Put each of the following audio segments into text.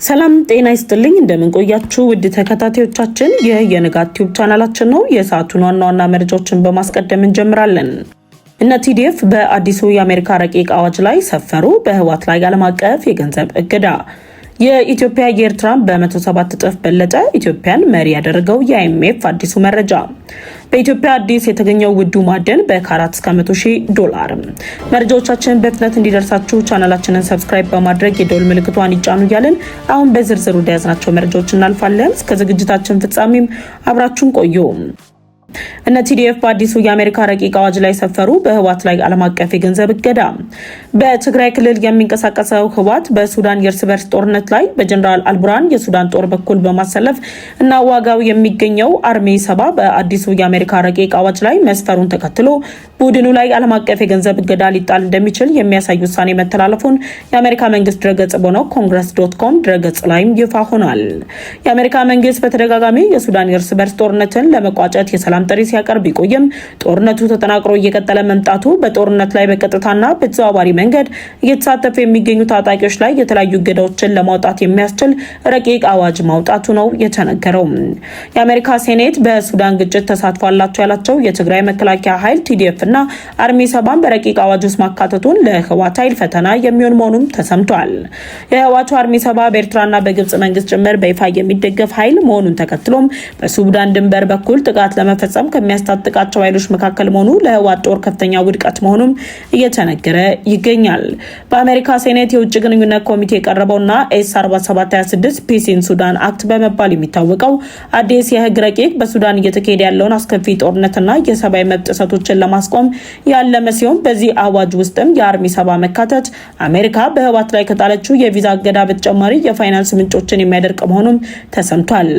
ሰላም ጤና ይስጥልኝ። እንደምን ቆያችሁ ውድ ተከታታዮቻችን፣ ይህ የንጋት ቲዩብ ቻናላችን ነው። የሰዓቱን ዋና ዋና መረጃዎችን በማስቀደም እንጀምራለን። እነ TDF በአዲሱ የአሜሪካ ረቂቅ አዋጅ ላይ ሰፈሩ። በህወሓት ላይ ዓለም አቀፍ የገንዘብ እገዳ። የኢትዮጵያ የኤርትራን በ107 እጥፍ በለጠ። ኢትዮጵያን መሪ ያደረገው የ IMF አዲሱ መረጃ። በኢትዮጵያ አዲስ የተገኘው ውዱ ማዕድን በካራት እስከ 100 ሺህ ዶላር። መረጃዎቻችንን በፍጥነት እንዲደርሳችሁ ቻናላችንን subscribe በማድረግ የደወል ምልክቷን ይጫኑ እያልን አሁን በዝርዝር ወደ ያዝናቸው መረጃዎች እናልፋለን። እስከ ዝግጅታችን ፍጻሜም አብራችሁን ቆዩ። እነ TDF በአዲሱ የአሜሪካ ረቂቅ አዋጅ ላይ ሰፈሩ። በህወሓት ላይ ዓለም አቀፍ የገንዘብ እገዳ። በትግራይ ክልል የሚንቀሳቀሰው ህወሓት በሱዳን የእርስ በርስ ጦርነት ላይ በጀኔራል አልቡርሃን የሱዳን ጦር በኩል በማሰለፍ እና ዋጋው የሚገኘው Army 70 በአዲሱ የአሜሪካ ረቂቅ አዋጅ ላይ መስፈሩን ተከትሎ ቡድኑ ላይ ዓለም አቀፍ የገንዘብ እገዳ ሊጣል እንደሚችል የሚያሳይ ውሳኔ መተላለፉን የአሜሪካ መንግስት ድረገጽ በሆነው Congress.com ድረገጽ ላይም ይፋ ሆኗል። የአሜሪካ መንግስት በተደጋጋሚ የሱዳን የእርስ በርስ ጦርነትን ለመቋጨት የሰላም ጥሪ ሲያቀርብ ቢቆይም ጦርነቱ ተጠናክሮ እየቀጠለ መምጣቱ በጦርነት ላይ በቀጥታና በተዘዋዋሪ መንገድ እየተሳተፉ የሚገኙ ታጣቂዎች ላይ የተለያዩ እገዳዎችን ለማውጣት የሚያስችል ረቂቅ አዋጅ ማውጣቱ ነው የተነገረው። የአሜሪካ ሴኔት በሱዳን ግጭት ተሳትፎ አላቸው ያላቸው የትግራይ መከላከያ ኃይል TDF እና Army 70ን በረቂቅ አዋጅ ውስጥ ማካተቱን ለህወሓት ኃይል ፈተና የሚሆን መሆኑም ተሰምቷል። የህወሓቱ Army 70 በኤርትራና በግብጽ መንግስት ጭምር በይፋ የሚደገፍ ኃይል መሆኑን ተከትሎም በሱዳን ድንበር በኩል ጥቃት ለመፈጸም ከሚያስታጥቃቸው ኃይሎች መካከል መሆኑ ለህወሓት ጦር ከፍተኛ ውድቀት መሆኑም እየተነገረ ይገኛል። በአሜሪካ ሴኔት የውጭ ግንኙነት ኮሚቴ የቀረበውና S 4726 Peace in Sudan Act በመባል የሚታወቀው አዲስ የህግ ረቂቅ በሱዳን እየተካሄደ ያለውን አስከፊ ጦርነትና የሰብአዊ መብት ጥሰቶችን ለማስቆም ያለመ ሲሆን በዚህ አዋጅ ውስጥም የ Army 70 መካተት አሜሪካ በህወሓት ላይ ከጣለችው የቪዛ እገዳ በተጨማሪ የፋይናንስ ምንጮችን የሚያደርቅ መሆኑም ተሰምቷል።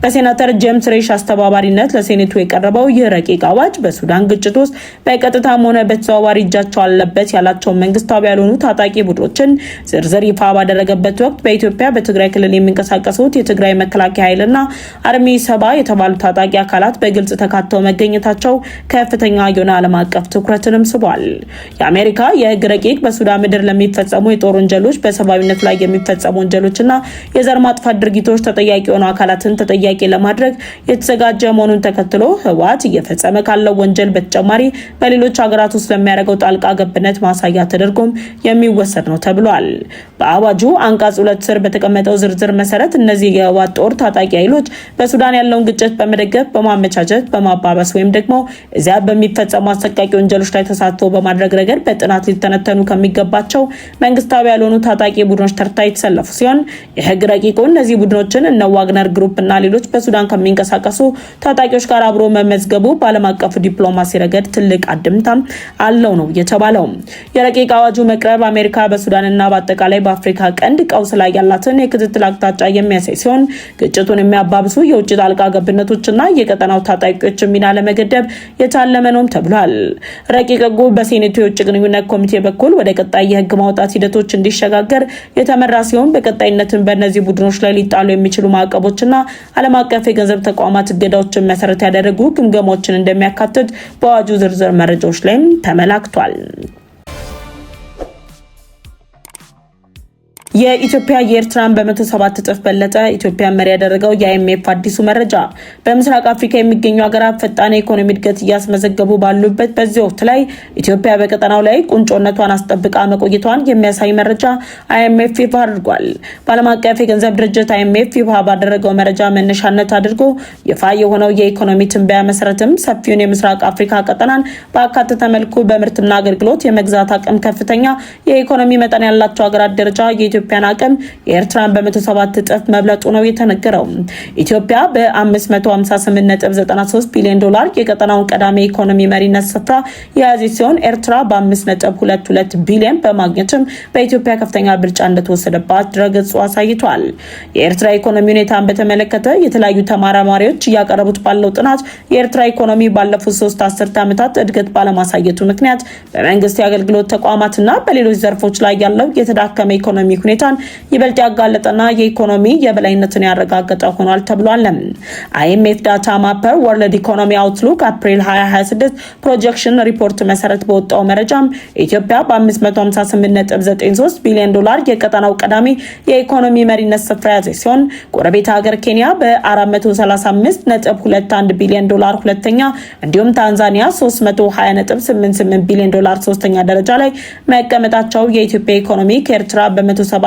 በሴናተር ጄምስ ሬሽ አስተባባሪነት ለሴኔቱ የቀረበው ይህ ረቂቅ አዋጅ በሱዳን ግጭት ውስጥ በቀጥታም ሆነ በተዘዋዋሪ እጃቸው አለበት ያላቸውን መንግስታዊ ያልሆኑ ታጣቂ ቡድኖችን ዝርዝር ይፋ ባደረገበት ወቅት በኢትዮጵያ በትግራይ ክልል የሚንቀሳቀሱት የትግራይ መከላከያ ኃይልና Army 70 የተባሉ ታጣቂ አካላት በግልጽ ተካተው መገኘታቸው ከፍተኛ የሆነ ዓለም አቀፍ ትኩረትንም ስቧል። የአሜሪካ የህግ ረቂቅ በሱዳን ምድር ለሚፈጸሙ የጦር ወንጀሎች፣ በሰብአዊነት ላይ የሚፈጸሙ ወንጀሎችና የዘር ማጥፋት ድርጊቶች ተጠያቂ የሆኑ አካላትን ተጠያቂ ለማድረግ የተዘጋጀ መሆኑን ተከትሎ ህወሓት እየፈጸመ ካለው ወንጀል በተጨማሪ በሌሎች ሀገራት ውስጥ ለሚያደርገው ጣልቃ ገብነት ማሳያ ተደርጎም የሚወሰድ ነው ተብሏል። በአዋጁ አንቀጽ 2 ስር በተቀመጠው ዝርዝር መሰረት እነዚህ የህወሓት ጦር ታጣቂ ኃይሎች በሱዳን ያለውን ግጭት በመደገፍ፣ በማመቻቸት፣ በማባበስ ወይም ደግሞ እዚያ በሚፈጸሙ አሰቃቂ ወንጀሎች ላይ ተሳትፎ በማድረግ ረገድ በጥናት ሊተነተኑ ከሚገባቸው መንግስታዊ ያልሆኑ ታጣቂ ቡድኖች ተርታ የተሰለፉ ሲሆን የህግ ረቂቁ እነዚህ ቡድኖችን እነ ዋግነር ግሩፕ እና ሌሎች በሱዳን ከሚንቀሳቀሱ ታጣቂዎች ጋር አብሮ መመዝገቡ በዓለም አቀፉ ዲፕሎማሲ ረገድ ትልቅ አድምታም አለው ነው የተባለው። የረቂቅ አዋጁ መቅረብ አሜሪካ በሱዳንና በአጠቃላይ በአፍሪካ ቀንድ ቀውስ ላይ ያላትን የክትትል አቅጣጫ የሚያሳይ ሲሆን ግጭቱን የሚያባብሱ የውጭ ጣልቃ ገብነቶችና የቀጠናው ታጣቂዎች ሚና ለመገደብ የታለመ ነውም ተብሏል። ረቂቅ ህጉ በሴኔቱ የውጭ ግንኙነት ኮሚቴ በኩል ወደ ቀጣይ የህግ ማውጣት ሂደቶች እንዲሸጋገር የተመራ ሲሆን በቀጣይነትም በእነዚህ ቡድኖች ላይ ሊጣሉ የሚችሉ ማዕቀቦችና ዓለም አቀፍ የገንዘብ ተቋማት እገዳዎችን መሰረት ያደረጉ ግምገማዎችን እንደሚያካትት በአዋጁ ዝርዝር መረጃዎች ላይም ተመላክቷል። የኢትዮጵያ የኤርትራን በ107 እጥፍ በለጠ። ኢትዮጵያን መሪ ያደረገው የ IMF አዲሱ መረጃ። በምስራቅ አፍሪካ የሚገኙ ሀገራት ፈጣን የኢኮኖሚ እድገት እያስመዘገቡ ባሉበት በዚህ ወቅት ላይ ኢትዮጵያ በቀጠናው ላይ ቁንጮነቷን አስጠብቃ መቆየቷን የሚያሳይ መረጃ IMF ይፋ አድርጓል። በዓለም አቀፍ የገንዘብ ድርጅት IMF ይፋ ባደረገው መረጃ መነሻነት አድርጎ ይፋ የሆነው የኢኮኖሚ ትንበያ መሰረትም ሰፊውን የምስራቅ አፍሪካ ቀጠናን በአካተተ መልኩ በምርትና አገልግሎት የመግዛት አቅም ከፍተኛ የኢኮኖሚ መጠን ያላቸው ሀገራት ደረጃ የኢትዮጵያን አቅም የኤርትራን በ107 እጥፍ መብለጡ ነው የተነገረው። ኢትዮጵያ በ558.93 ቢሊዮን ዶላር የቀጠናውን ቀዳሚ ኢኮኖሚ መሪነት ስፍራ የያዘች ሲሆን ኤርትራ በ5.22 ቢሊዮን በማግኘትም በኢትዮጵያ ከፍተኛ ብልጫ እንደተወሰደባት ድረገጹ አሳይቷል። የኤርትራ ኢኮኖሚ ሁኔታን በተመለከተ የተለያዩ ተመራማሪዎች እያቀረቡት ባለው ጥናት የኤርትራ ኢኮኖሚ ባለፉት 3 አስርተ ዓመታት እድገት ባለማሳየቱ ምክንያት በመንግስት የአገልግሎት ተቋማትና በሌሎች ዘርፎች ላይ ያለው የተዳከመ ኢኮኖሚ ሁኔታ ሁኔታን ይበልጥ ያጋለጠና የኢኮኖሚ የበላይነትን ያረጋገጠ ሆኗል ተብሏል። IMF Data Mapper World Economy Outlook April 2026 Projection Report መሰረት በወጣው መረጃም ኢትዮጵያ በ558.93 ቢሊዮን ዶላር የቀጠናው ቀዳሚ የኢኮኖሚ መሪነት ስፍራ ያዘች ሲሆን፣ ጎረቤት ሀገር ኬንያ በ435.21 ቢሊዮን ዶላር ሁለተኛ፣ እንዲሁም ታንዛኒያ 320.88 ቢሊዮን ዶላር ሶስተኛ ደረጃ ላይ መቀመጣቸው የኢትዮጵያ ኢኮኖሚ ከኤርትራ በ107%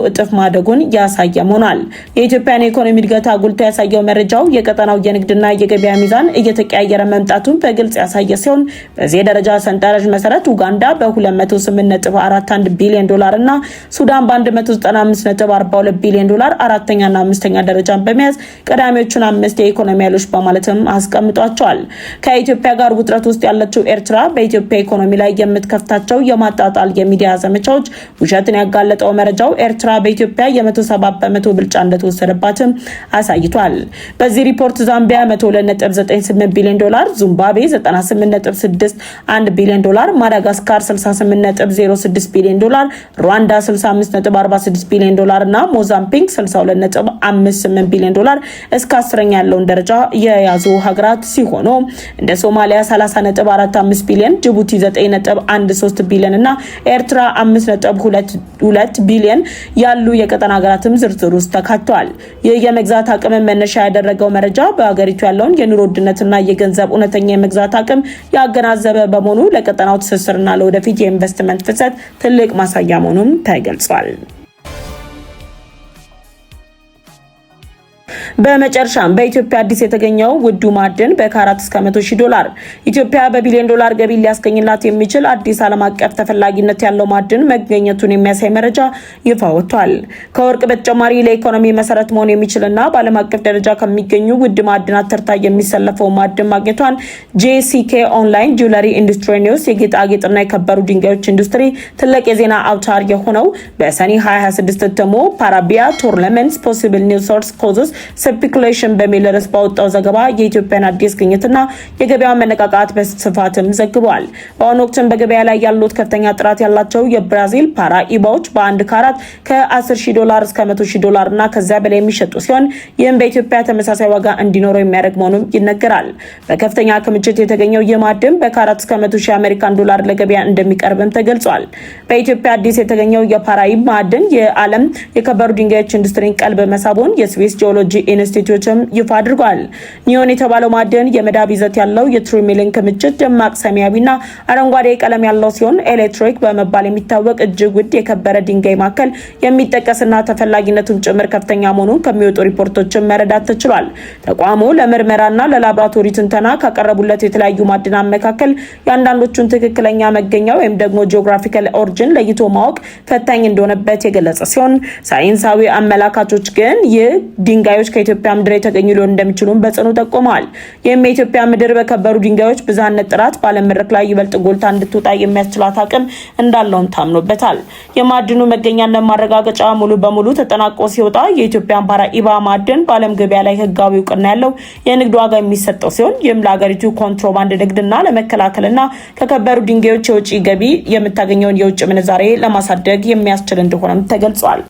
እጥፍ ማደጉን ያሳየ ሆኗል። የኢትዮጵያን የኢኮኖሚ እድገት አጉልቶ ያሳየው መረጃው የቀጠናው የንግድና የገበያ ሚዛን እየተቀያየረ መምጣቱን በግልጽ ያሳየ ሲሆን፣ በዚህ የደረጃ ሰንጠረዥ መሰረት ኡጋንዳ በ208.41 ቢሊዮን ዶላር እና ሱዳን በ195.42 ቢሊዮን ዶላር አራተኛና አምስተኛ ደረጃን በመያዝ ቀዳሚዎቹን አምስት የኢኮኖሚ ኃይሎች በማለትም አስቀምጧቸዋል። ከኢትዮጵያ ጋር ውጥረት ውስጥ ያለችው ኤርትራ በኢትዮጵያ ኢኮኖሚ ላይ የምትከፍታቸው የማጣጣል የሚዲያ ዘመቻዎች ውሸትን ያጋለጠው መረጃው ኤርትራ በኢትዮጵያ የ107% ብልጫ እንደተወሰደባትም አሳይቷል። በዚህ ሪፖርት ዛምቢያ 102.98 ቢሊዮን ዶላር፣ ዚምባብዌ 98.61 ቢሊዮን ዶላር፣ ማዳጋስካር 68.06 ቢሊዮን ዶላር፣ ሩዋንዳ 65.46 ቢሊዮን ዶላር እና ሞዛምቢክ 62.58 ቢሊዮን ዶላር እስከ 10ኛ ያለውን ደረጃ የያዙ ሀገራት ሲሆኑ፣ እንደ ሶማሊያ 30.45 ቢሊዮን፣ ጅቡቲ 9.13 ቢሊዮን እና ኤርትራ 5.22 ቢሊዮን ያሉ የቀጠና ሀገራትም ዝርዝር ውስጥ ተካተዋል። ይህ የመግዛት አቅምን መነሻ ያደረገው መረጃ በሀገሪቱ ያለውን የኑሮ ውድነትና የገንዘብ እውነተኛ የመግዛት አቅም ያገናዘበ በመሆኑ ለቀጠናው ትስስርና ለወደፊት የኢንቨስትመንት ፍሰት ትልቅ ማሳያ መሆኑም ተገልጿል። በመጨረሻም በኢትዮጵያ አዲስ የተገኘው ውዱ ማዕድን በካራት እስከ 100 ሺህ ዶላር። ኢትዮጵያ በቢሊዮን ዶላር ገቢ ሊያስገኝላት የሚችል አዲስ ዓለም አቀፍ ተፈላጊነት ያለው ማዕድን መገኘቱን የሚያሳይ መረጃ ይፋ ወጥቷል። ከወርቅ በተጨማሪ ለኢኮኖሚ መሰረት መሆን የሚችልና በዓለም አቀፍ ደረጃ ከሚገኙ ውድ ማዕድናት ተርታ የሚሰለፈው ማዕድን ማግኘቷን JCK Online Jewelry Industry News፣ የጌጣጌጥና የከበሩ ድንጋዮች ኢንዱስትሪ ትልቅ የዜና አውታር የሆነው፣ በሰኔ 2026 እትሙ "Paraiba Tourmaline Possible New Source Causes Speculation" በሚል ርዕስ ባወጣው ዘገባ የኢትዮጵያን አዲስ ግኝትና የገበያ መነቃቃት በስፋትም ዘግቧል። በአሁኑ ወቅትም በገበያ ላይ ያሉት ከፍተኛ ጥራት ያላቸው የብራዚል ፓራኢባዎች በአንድ ካራት ከ10 ሺህ ዶላር እስከ 100 ሺህ ዶላር እና ከዚያ በላይ የሚሸጡ ሲሆን፣ ይህም በኢትዮጵያ ተመሳሳይ ዋጋ እንዲኖረው የሚያደርግ መሆኑም ይነገራል። በከፍተኛ ክምችት የተገኘው ይህ ማዕድን በካራት እስከ 100 ሺህ አሜሪካን ዶላር ለገበያ እንደሚቀርብም ተገልጿል። በኢትዮጵያ አዲስ የተገኘው የፓራይብ ማዕድን የዓለም የከበሩ ድንጋዮች ኢንዱስትሪን ቀልብ መሳቡን የስዊስ ጂኦሎጂ ኢንስቲትዩትም ይፋ አድርጓል። ኒዮን የተባለው ማዕድን የመዳብ ይዘት ያለው የቱርማሊን ክምችት ደማቅ ሰማያዊና አረንጓዴ ቀለም ያለው ሲሆን፣ ኤሌክትሪክ በመባል የሚታወቅ እጅግ ውድ የከበረ ድንጋይ መካከል የሚጠቀስና ተፈላጊነቱን ጭምር ከፍተኛ መሆኑን ከሚወጡ ሪፖርቶችን መረዳት ተችሏል። ተቋሙ ለምርመራና ለላቦራቶሪ ትንተና ካቀረቡለት የተለያዩ ማዕድናት መካከል የአንዳንዶቹን ትክክለኛ መገኛ ወይም ደግሞ geographical origin ለይቶ ማወቅ ፈታኝ እንደሆነበት የገለጸ ሲሆን፣ ሳይንሳዊ አመላካቾች ግን ይህ ድንጋዮች ከኢትዮጵያ ምድር የተገኙ ሊሆን እንደሚችሉም በጽኑ ጠቁመዋል። ይህም የኢትዮጵያ ምድር በከበሩ ድንጋዮች ብዝሃነት ጥራት በዓለም መድረክ ላይ ይበልጥ ጎልታ እንድትወጣ የሚያስችላት አቅም እንዳለውም ታምኖበታል። የማዕድኑ መገኛነት ማረጋገጫ ሙሉ በሙሉ ተጠናቆ ሲወጣ የኢትዮጵያን ፓራኢባ ማዕድን በዓለም ገበያ ላይ ህጋዊ እውቅና ያለው የንግድ ዋጋ የሚሰጠው ሲሆን፣ ይህም ለሀገሪቱ ኮንትሮባንድ ንግድና ለመከላከልና ከከበሩ ድንጋዮች የውጭ ገቢ የምታገኘውን የውጭ ምንዛሬ ለማሳደግ የሚያስችል እንደሆነም ተገልጿል።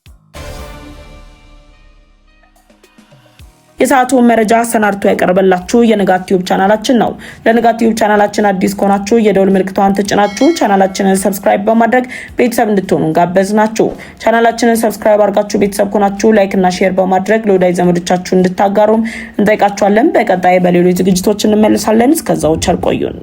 የሰዓቱን መረጃ አሰናድቶ ያቀርበላችሁ የንጋት ቲዩብ ቻናላችን ነው። ለንጋት ቲዩብ ቻናላችን አዲስ ከሆናችሁ የደውል ምልክቷን ተጭናችሁ ቻናላችንን subscribe በማድረግ ቤተሰብ እንድትሆኑ ጋበዝናችሁ። ቻናላችንን subscribe አድርጋችሁ ቤተሰብ ከሆናችሁ like እና share በማድረግ ለወዳጅ ዘመዶቻችሁ እንድታጋሩም እንጠይቃችኋለን። በቀጣይ በሌሎች ዝግጅቶች እንመልሳለን። እስከዛው ቸር ቆዩን።